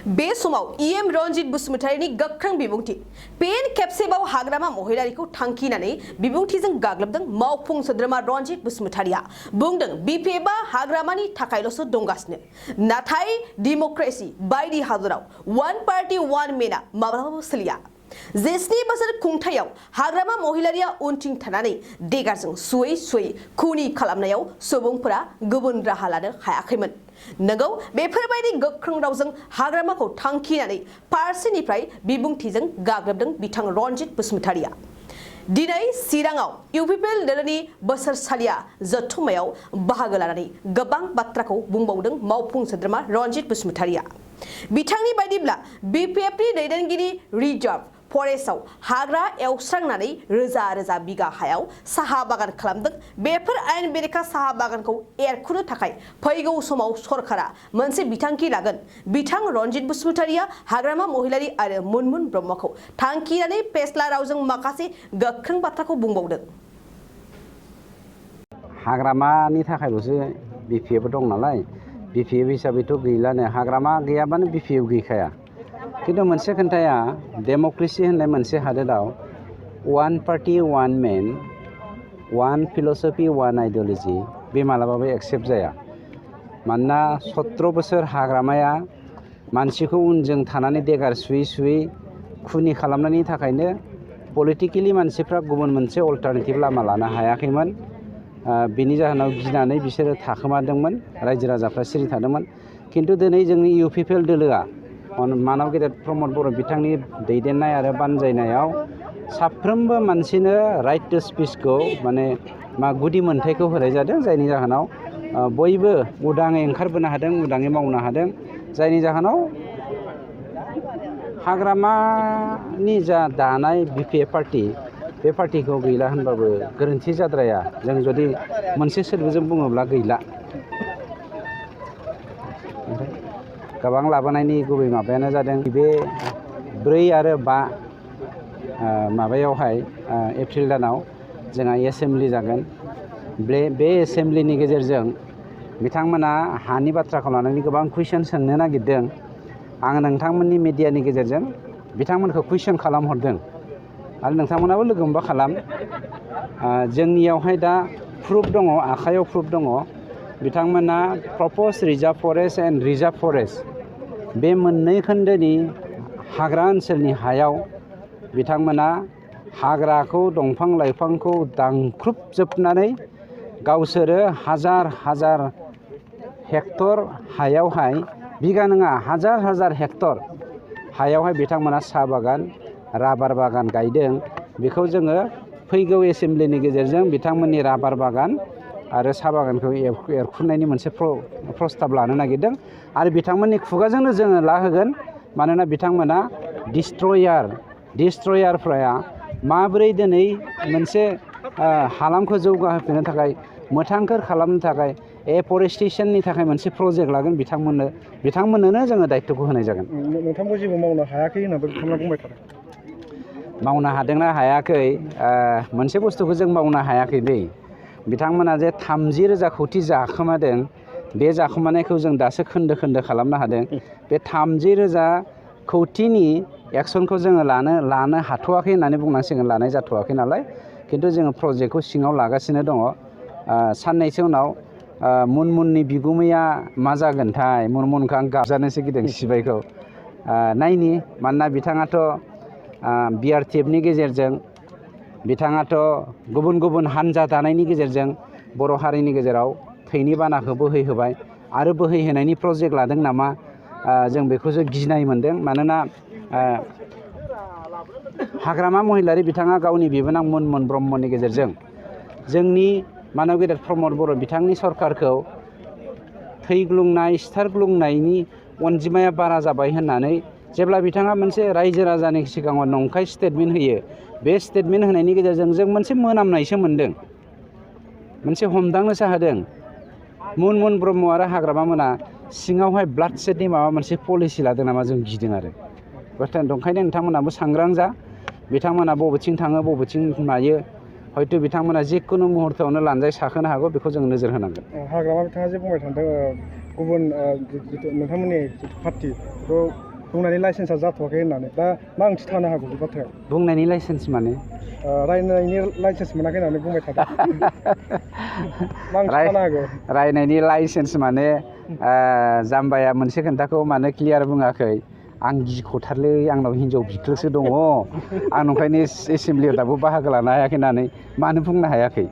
बे समाव इएम रनजित बसुमतारीनि गोख्रों बिबुंथि पेन खेबसेबाव हाग्रामा महिलारिखौ थांखिनानै बिबुंथिजों गाग्लोबदों मावफुं सोद्रोमा रनजित बसुमतारीया बुंदों बिपिएफआ हाग्रामानि थाखायल'सो दंगासिनो नाथाय डेमोक्रेसि बायदि हादराव वन पार्टी वन मेना माब्लाबाबो सोलिया 17 बोसोर खुंथायाव हाग्रामा महिलारिया उनथिं थानानै देगारजों सुयै सुयै खुनि खालामनायाव सुबुंफोरा गुबुन राहा लानो हायाखैमोन नंगौ बेफोरबायदि गोख्रों रावजों हाग्रामाखौ थांखिनानै फारसेनिफ्राय बिबुंथिजों गाग्लोबदों बिथां रनजित बसुमतारीया दिनै चिराङाव इउपिपिएल दोलोनि बोसोरसालिया जथुम्मायाव बाहागो लानानै गोबां बाथ्राखौ बुंबावदों मावफुं सोद्रोमा रनजित बसुमतारीया बिथांनि बायदिब्ला बिपिएफनि दैदेनगिरि रिजार्भ फरेस्टआव हाग्रा एवस्रांनानै रोजा रोजा बिगा हायाव साहा बागान खालामदों बेफोर आयेन बेरेखा साहा बागानखौ एरखुनो थाखाय फैगौ समाव सरकारा मोनसे बिथांखि लागोन बिथां रनजित बसुमतारीया हाग्रामा महिलारी आरो मुनमुन ब्रह्मखौ थांखिनानै फेस्ला रावजों माखासे गोख्रों बाथ्राखौ बुंबावदों हाग्रामानि थाखायल'सो बिपिएफ दं नालाय बिपिएफ हिसाबैथ' गैलानो हाग्रामा गैयाबानो बिपिएफ गैखाया किन्तु मोनसे खोन्थाया डेमोक्रेसि होननाय मोनसे हादोराव वन पार्टी वन मेन वन फिलसफि वन आइडियोलॉजी बे मालाबाबो एक्सेप्ट जाया मानोना 17 बोसोर हाग्रामाया मानसिखौ उनजों थानानै देगार सुयै सुयै खुनि खालामनायनि थाखायनो पलिटिकेलि मानसिफ्रा गुबुन मोनसे अल्टारनेटिभ लामा लानो हायाखैमोन बिनि जाहोनाव गिनानै बिसोरो थाखोमादोंमोन रायजो राजाफ्रा सिरि थादोंमोन किन्तु दिनै जोंनि इउपिपिएल दोलोआ मानव गेदेर प्रमद बर' बिथांनि दैदेननाय आरो बानजायनायाव साफ्रोमबो मानसिनो राइट टु स्पिचखौ माने गुदि मोनथायखौ होनाय जादों जायनि जाहोनाव बयबो उदाङै ओंखारबोनो हादों उदाङै मावनो हादों जायनि जाहोनाव हाग्रामानि जा दानाय बिपिएफ पार्टी बे पार्टीखौ गैला होनबाबो गोरोन्थि जाद्राया जों जुदि मोनसे सोदोबजों बुङोब्ला गैला गोबां लाबोनायनि गुबै माबायानो जादों बे 4 आरो 5 माबायावहाय एप्रिल दानाव जोंहा एसेम्बलि जागोन बे एसेम्बलिनि गेजेरजों बिथांमोना हानि बाथ्राखौ लानानै गोबां कुइसन सोंनो नागिरदों आं नोंथांमोननि मिडियानि गेजेरजों बिथांमोनखौ कुइसन खालामहरदों आरो नोंथांमोनाबो लोगो हमबा खालाम जोंनियावहाय दा प्रुफ दङ आखायाव प्रुफ दङ बिथांमोना propose reserve forest and reserve forest बे मोननै खोन्दोनि हाग्रा ओनसोलनि हायाव बिथांमोना हाग्राखौ दंफां लाइफांखौ दानख्रुबजोबनानै गावसोरो हाजार हाजार हेक्टर हायावहाय बिगा नङा हाजार हाजार हेक्टर हायावहाय बिथांमोना साहा बागान राबार बागान गायदों बेखौ जोङो फैगौ एसेम्बलिनि गेजेरजों बिथांमोननि राबार बागान आरो साहा बागानखौ एरखुनायनि मोनसे प्रस्ताब लानो नागिरदों आरो बिथांमोननि खुगाजोंनो जोङो लाहोगोन मानोना बिथांमोना डिस्ट्रयारफ्रा माबोरै दिनै मोनसे हालामखौ जौगाहोफिननो थाखाय मोथांखोर खालामनो थाखाय एफरेस्टेसननि थाखाय मोनसे प्रजेक्ट लागोन बिथांमोननोनो जोङो दायित्वखौ होनाय जागोन नोंथांमोन जेबो मावनो हायाखै होननानै बिथांमोना बुंबाय थादों मावनो हादोंना हायाखै मोनसे बुस्थुखौ जों मावनो हायाखै दै बिथांमोना जे 30,000 खौटि जाखोमादों बे जाखोमानायखौ जों दासो खोन्दो खोन्दो खालामनो हादों बे 30,000 खौटिनि एक्सनखौ जोङो लानो हाथ'वाखै होननानै बुंनांसिगोन लानाय जाथ'वाखै नालाय किन्तु जोङो प्रजेक्टखौ सिङाव लागासिनो दङ साननैसो उनाव मुनमुननि बिगुमैया मा जागोनथाय मुनमुनखौ आं गाबजानोसो गिदों सिबायखौ नायनि मानोना बिथाङाथ' बिआरटिएफनि गेजेरजों बिथाङाथ' गुबुन गुबुन हान्जा दानायनि गेजेरजों बर' हारिनि गेजेराव थैनि बानाखौ बोहैहोबाय आरो बोहैहोनायनि प्रजेक्ट लादों नामा जों बेखौसो गिनाय मोन्दों मानोना हाग्रामा महिलारी बिथाङा गावनि बिबोनां मुनमुन ब्रह्मनि गेजेरजों जोंनि मानव गेदेर प्रमद बर' बिथांनि सरकारखौ थैग्लुंनाय सिथारग्लुंनायनि अनजिमाया बारा जाबाय होननानै जेब्ला बिथाङा मोनसे रायजो राजानि सिगाङाव नंखाय स्टेटमेन्ट होयो बे स्टेटमेन्ट होनायनि गेजेरजों जों मोनसे मोनामनायसो मोन्दों मोनसे हमदांनोसो हादों मुनमुन ब्रह्म आरो हाग्रामा मोना सिङावहाय ब्लाड सेटनि माबा मोनसे पलिसि लादों नामा जों गिदों आरो ओंखायनो नोंथांमोनाबो सांग्रां जा बिथांमोना बबेथिं थाङो बबेथिं मायो हयथ' बिथांमोना जिखुनु मुहूर्तआवनो लानजाय साखोनो हागौ बेखौ जों नोजोर होनांगोन हाग्रामा बिथाङा जे बुंबाय थादों गुबुन नोंथांमोननि पार्टि बुंनायनि लाइसेन्सआ जाथ'वाखै होननानै दा मा ओंथि थानो हागौ बे बाथ्राया बुंनायनि लाइसेन्स माने रायनायनि लाइसेन्स मोनाखै होननानै बुंबाय थादों मा ओंथि थानो हागौ रायनायनि लाइसेन्स माने जाम्बाया मोनसे खोन्थाखौ मानो क्लियार बुङाखै आं गिख'थारलै आंनाव हिनजाव बिख्लोसो दङ आं ओंखायनो एसेमब्लियाव दाबो बाहागो लानो हायाखै होननानै मानो बुंनो हायाखै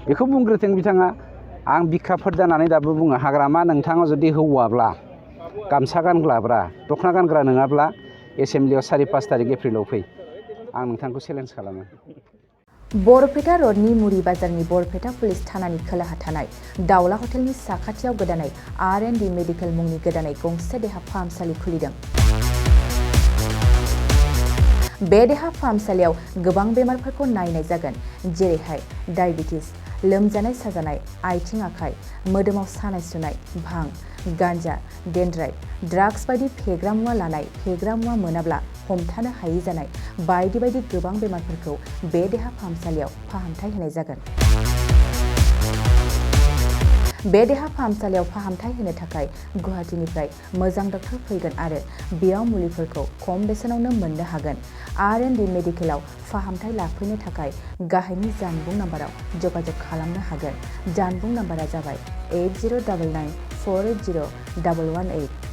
बेखौ बुंग्रोथों बिथाङा आं बिखाफोर जानानै दाबो बुङो हाग्रामा नोंथाङा जुदि हौवाब्ला गामसा गानग्राब्रा दख'ना गानग्रा नङाब्ला एसेमब्लियाव 4-5 थारिख एप्रिलाव फै आं नोंथांखौ चेलेन्ज खालामो बरपेटा रडनि मुरि बाजारनि बरपेटा पुलिस थानानि खोलाहा थानाय दावला हटेलनि साखाथियाव गोदानै R&D मेडिकेल मुंनि गोदानै गंसे देहा फाहामसालि खुलिदों। बे देहा फाहामसालियाव गोबां बेमारफोरखौ नायनाय जागोन जेरैहाय डायबिटिस, लोमजानाय साजानाय, आथिं आखाइ, मोदोमाव सानाय सुनाय, भां, गान्जा, डेन्ड्राइट, ड्राग्स बायदि फेग्रा मुवा लानाय, फेग्रा मुवा मोनाब्ला हमथानो हायै जानाय बायदि बायदि गोबां बेमारफोरखौ बे देहा फाहामसालियाव फाहामथाय होनाय जागोन। बे देहा फाहामसालियाव फाहामथाय होनो थाखाय गुवाहाटीनिफ्राय मोजां डक्टर फैगोन आरो बेयाव मुलिफोरखौ खम बेसेनावनो मोननो हागोन। R&D मेडिकेलाव फाहामथाय लाफैनो थाखाय गाहायनि जानबुं नाम्बाराव जगाजग खालामनो हागोन। जानबुं नाम्बारा जाबाय 8099 480 118।